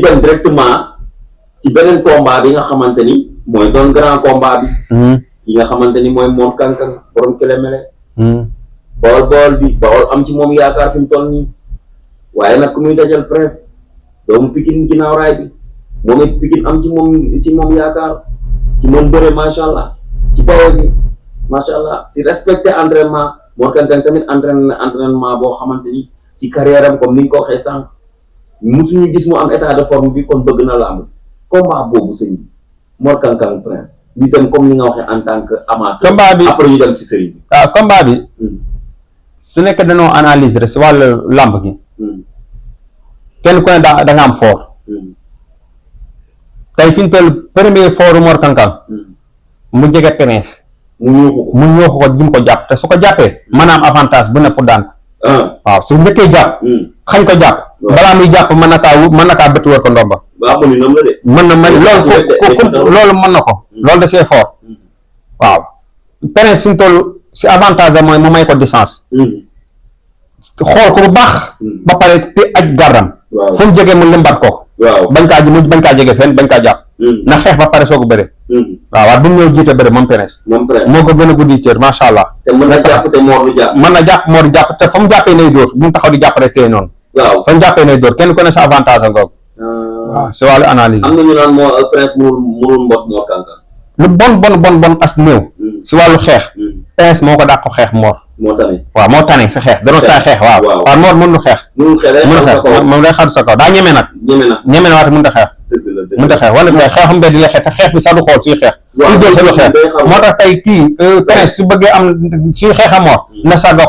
dem directement ci beneen combat bi nga xamante ni mooy doon grand combat bi. ki nga xamante ni mooy Mor Kang Kang borom Kélémélé. bool bi Bawol am ci moom yaakaar fi mu toll nii waaye nag ku muy dajal Prince doomu Pikine ginnaaw raay bi moom it Pikine am ci moom yaakaar ci moom bëre macha allah ci Bawol bi macha allah ci respecté entraînement Mor Kang Kang tamit entraînement boo xamante ni ci carrière am comme ni ñu ko waxee sànq musuñu gis mu am état de forme bi kon bëgg na la am combat boobu sëñ bi Mor Kang Kang Prince ñu dem comme ni nga waxee en tant que amateur. combat bi après ñu dem ci sëriñ bi. waaw combat bi. su nekkee dañoo analyser rek si wàllu làmb gi. kenn ku ne da nga am fort. tey fi ñu toll premier fort Mor Kang Kang mu jege Prince. mu ñëw ko jim ko jàpp te su ko jàppee mën a am avantage bu ne pour daan ko. waaw su njëkkee jàpp. xañ ko jàpp. balaa muy jàpp mën na kaa bëtt wër ko ndomba. waaw mën na loolu mën na ko. loolu da see fort. waaw Prince fi ñu toll si avantage am mooy mu may ko distance. xool ko bu baax. ba pare te aj gardam. fu mu jege mu lëmbat ko. bañ kaa jege fenn bañ kaa jàpp. na xeex ba pare soo ko bëre. waaw bu mu ñëw jiite bëre moom Prince. moo ko gën a guddi cër macha allah. te mën na jàpp te Mor du jàpp. mën na jàpp Mor du jàpp te fa mu jàppee nay dóor bu mu taxaw di jàpp rek tey noonu. fa mu jàppee nay dóor kenn ku ne sa avantage a ngoog. waaw si wàllu analyse. am na ñu naan Prince mënul mbot Mor Kang Kang. lu bon as néew. si wàllu xeex. Prince moo ko dàq ko xeex Mor. moo tane si xeex danoo tane xeex waaw Mor mënul xeex. mënul xeex moom day xaru sa kaw daa ñeme nag. ñeme na waate mënut a xeex. mënut a xeex wala xeexam mbedd di la xeex te xeex bi sax du xool suy xeex. suy dóor sa du xeex moo tax tey kii Prince su bëggee am suy xeexa Mor na sàgga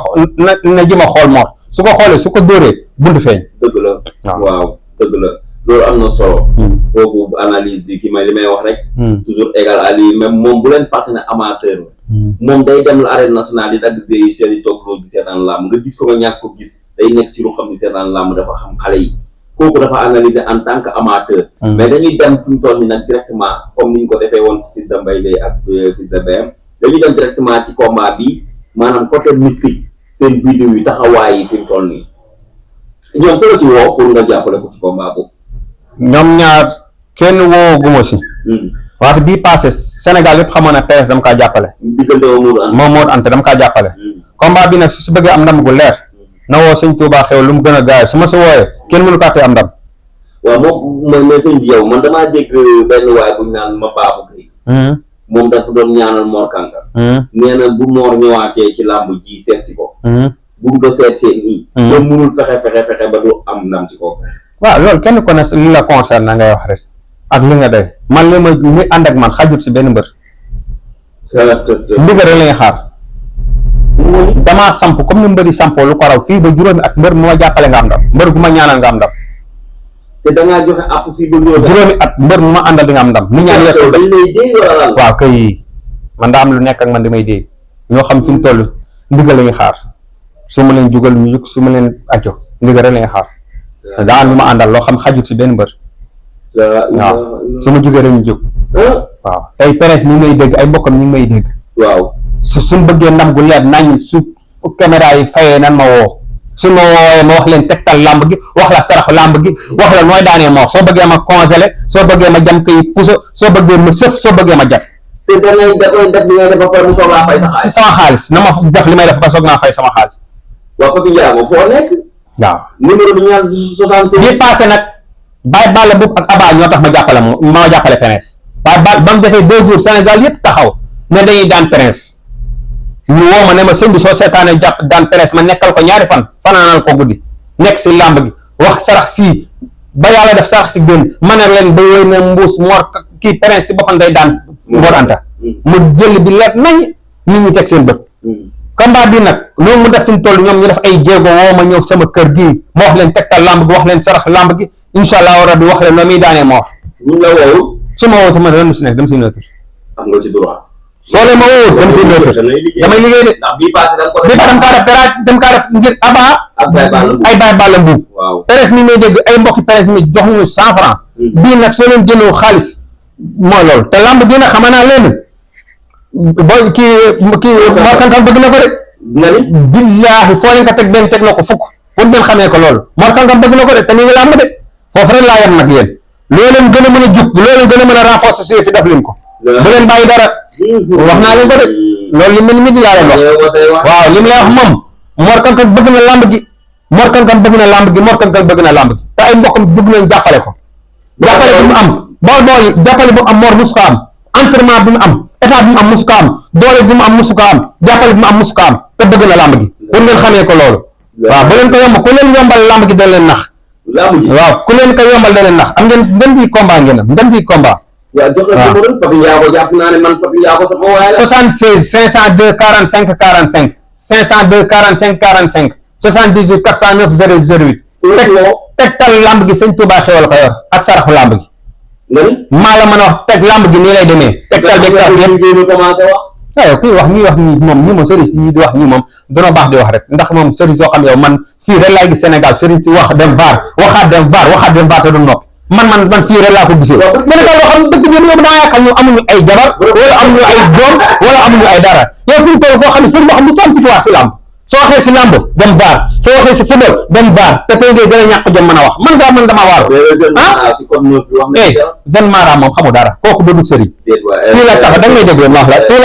na jëm a xool Mor su ko xoolee su ko dóoree bunt feeñ. dëgg la waaw dëgg la loolu am na solo. foofu analyse bi ki may li may wax rek. toujours égal à lui même moom bu leen fàtte ne amateur moom day dem la arène nationale yi dagg béy seen i toog loo di seetaan làmb nga gis ko nga ñàkk ko gis day nekk ci lu xam ni seetaan làmb dafa xam xale yi kooku dafa analyser en tant que amateur. mais dañuy dem fi mu toll nii nag directement comme ni ñu ko defee woon ci Fils de Mbaye Gueye ak Fils de BM dañuy dem directement ci combat bi maanaam côté mystique seen vidéo yi taxawaay yi fi mu toll nii ñoom ko la ci woo pour nga jàppale ko ci combat boobu. ñoom ñaar kenn woo guma si. waate bii passé Sénégal yëpp xamoon na PS dama kaa jàppale. diggante moom Modou Anta dama kaa jàppale. combat bi nag su bëggee am ndam gu leer na woo sëñ Touba xew lu mu gën a gaaw su ma si wooyee kenn mënu kaa tee am ndam. waaw moom mooy sëñ bi yow man damaa dégg benn waay bu ñu naan ma Babou Gueye. moom dafa doon ñaanal Mor Kang Kang. nee na bu Mor ñëwaatee ci làmb ji seet si ko. bu nga seetsee nii. moom mënul fexe ba du am ndam ci kaw. waaw loolu kenn ku ne li la concerne ngay wax rek. ak li nga day man li ànd ak man xajut si benn mbër. ndigal rek la ñuy xaar. damaa samp comme ni mbëri sampoo lu ko raw fii ba juróomi at mbër mu ma jàppale nga am ndam mbër gu ma ñaanal nga am ndam. te da ngaa joxe àpp fii ba juróomi at mbër mu ma àndal di nga am ndam. mu ñaan yeesu dañ lay dee wala lan. waaw kay man daa am lu nekk ak man di may dee ñoo xam fi mu toll ndigal la ñuy xaar su ma leen jugal ñu jug su ma leen ajo ndigal rek la ñuy xaar. daa am lu ma àndal loo xam xajut si benn mbër. waaw su ma jugee rek ñu jóg. waaw tey Prince mi ngi may dégg ay mbokkam ñu ngi may dégg. waaw suñ bëggee ndam gu leer nañ su caméra yi fayee nan ma woo su ma woowee ma wax leen tegtal làmb gi wax la sarax làmb gi wax la nooy daanee moo soo bëggee ma congelé soo bëggee ma jam kay puso soo bëggee ma sëf soo bëggee ma jat. te da ngay def li ngay def ba pare mu soog laa fay sa xaalis. sama xaalis na ma def li may def ba soog naa fay sama xaalis. waaw Papi Ndiago foo nekk. waaw numéro bi ñu naan 66. bii passé nag Baye Balla Mboup ak Aba ñoo tax ma jàppale Prince waaye ba mu defee 2 jours Sénégal yëpp taxaw ne dañuy daan Prince ñu woo ma ne ma sëñ bi soo seetaanee jàpp daan Prince ma nekkal ko ñaari fan fanaanal ko guddi nekk si làmb gi wax sarax sii ba yàlla def sarax si gën ma ne leen ba wéy na mbuus Mor kii Prince si boppam day daan Mor Anta mu jël bi leer nañ nit ñi teg seen bët. combat bi nag loolu mu def fi mu toll ñoom ñu def ay jéego woo ma ñëw sama kër gii ma wax leen tegtal làmb gi wax leen sarax làmb gi incha allah rabbi wax leen loo muy daanee ma wax. buñ la woowu. su ma woo sama ren si nekk dem si neutre. am nga ci droit. soo leen ma woo dem si neutre damay liggéey de. ndax bii paase da nga ko def dama kaa def dara dem kaa def ngir Aba. ak Baye Balla Mboup. waaw Prince mi may dégg ay mbokki Prince mi jox ñu 100 francs. bii nag soo leen jëndoo xaalis mooy loolu te làmb dina xam naa leen booy kii Mor Kang Kang bëgg na ko de. nga ni. billaahi foo leen ko teg na ko fukk pour ngeen xamee ko loolu Mor Kang Kang bëgg na ko de te ni ngi làmb de foofu rek laa yem nag yéen loo leen gën a mën a jub loo leen gën a mën a renforcer si fi def leen ko bu leen bàyyi dara wax naa leen ko de loolu li mel ni laa leen wax waaw li mu lay wax moom Mor Kang Kang bëgg na làmb gi Mor Kang Kang bëgg na làmb gi Mor Kang Kang bëgg na làmb gi te ay mbokkam bëgg nañ jàppale ko jàppale bi mu am bool jàppale bu mu am Mor musu ko am entraînement bi mu am état bi mu am musu ko am doole bi mu am musu ko am jàppale bi mu am musu ko am te bëgg na làmb gi pour ngeen xamee ko loolu waaw bu leen ko yomb ku leen yombal làmb gi da leen nax waaw ku leen ko yombal da leen nax am ngeen bi combat ngeen am ngeen bi combat waaw jox la numéro Papi Ndiago jàpp naa ne man Papi Ndiago sama waay la 76 502 45 45 502 45 45 78 409 008 tegtal lamb gi sëñ Touba xewal ko yor ak saraxu lamb gi nga ni maa la mën a wax teg lamb gi nii lay demee tegtal beeg sarax yëpp commencé wax waaw kuy wax ñi moom ñi moom sëriñ si di wax ñi moom danoo baax di wax rek ndax moom sëriñ soo xam yow man fii rek laay gis Sénégal sëriñ si wax dem vaar waxaat dem vaar te du nopp man fii rek laa ko gisee Sénégal yoo xam dëgg ñoom yow daa yaakaar ñu amuñu ay jabar wala amuñu ay doom wala amuñu ay dara yow fi mu toll koo xam ne sëriñ boo xam ne am ci si lamb soo waxee si lamb dem vaar soo waxee si football dem vaar te tey ngay gën a ñàkk jom mën a wax man dama waaru jeune mara moom xamu dara kooku doodu sëriñ fii la taxaw da nga may déglu ma wax la fii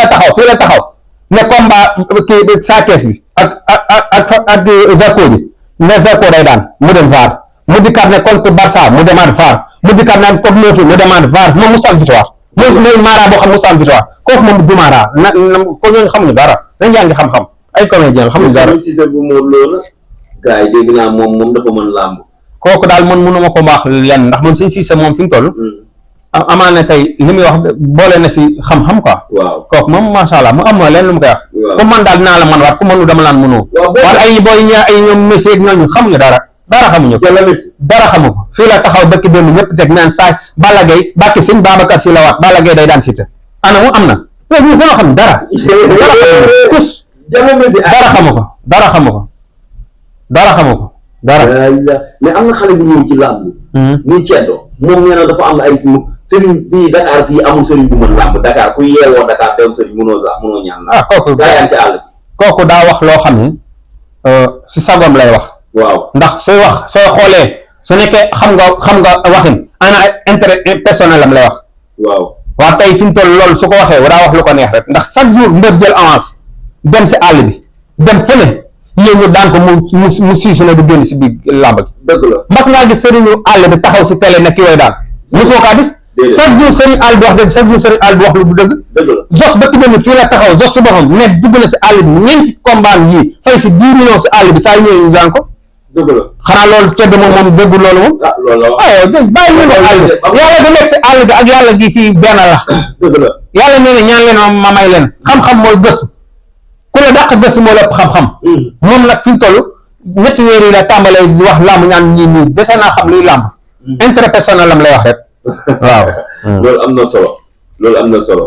la taxaw ne combat kii saa kees bi ak Zarko bi ne Zarko day daan mu dem vaar mu dikkaat ne contre Barça mu demaat vaar mu dikkaat ne contre Neuf mu demaat vaar moom musul am victoire mooy mara boo xam musul am victoire kooku moom du mara ko ñooñu xamuñu dara dañ jàngi xam-xam ay comédien xamuñu dara si sa bu Modou Lo la gars yi dégg naa moom dafa mën làmb kooku daal man mënuma ko baax lenn ndax man suñ Cissé moom fi mu toll amaan na tey li muy wax boole na si xam-xam quoi waaw kooku moom macha allah mu am na leen lu mu koy wax ku man daal dinaa la man waat ku mënu dama laan mënoo waaye ay booy ñaa ay ñoom Messi ak ñooñu xamuñu dara xamuñu dara xamu ko fii la taxaw dëkk démb ñëpp teg naan saay Balla Gaye bàkki sëñ Babacar Si la waat Balla Gaye day daan Siteu ana mu am na loolu ñu gën a xam dara kus dara xamu ko dara mais am na xale bu ñëw ci làmb muy ceddo moom nee na dafa am ay sëriñ fii Dakar fii amul sëriñ bu mën làmb Dakar ku yeewoo Dakar dem sëriñ mënoo ñaan kooku gaayaan ci àll bi kooku daa wax loo xam ne si sagom lay wax waaw ndax sooy wax sooy xoolee su nekkee xam nga waxin ana intérêt personnel am lay wax waaw tey fi mu toll loolu su ko waxee daa wax lu ko neex rek ndax chaque jour mbër jël avance dem si àll bi dem fële yéen ñu daan ko mu siisu na du génn si biir làmb gi dëgg la mas ngaa gis sëriñu àll bi taxaw si télé ne ki way daan mosoo kaa gis chaque jour sëriñ àll bi wax dëgg chaque jour sëriñ àll bi wax lu du dëgg jos ba ki dem fii la taxaw jos si boppam ne dugg na si àll bi ñeenti combat yii fay si 10 millions si àll bi saa ñëwee ñu daan ko dëgg la xanaa loolu cedd moom dëggu loolu moom bàyyi ñu ne àll bi yàlla du nekk si àll bi ak yàlla gi fii benn la dëgg la yàlla nee na ñaan leen ma may leen xam-xam mooy gëstu ku la dàq gëstu moo la ëpp xam-xam moom nag fi mu toll ñetti weer yi la tàmbalee di wax làmb ñaan ñii nii dese naa xam luy làmb intérêt personnel lam lay wax rek waaw loolu am na solo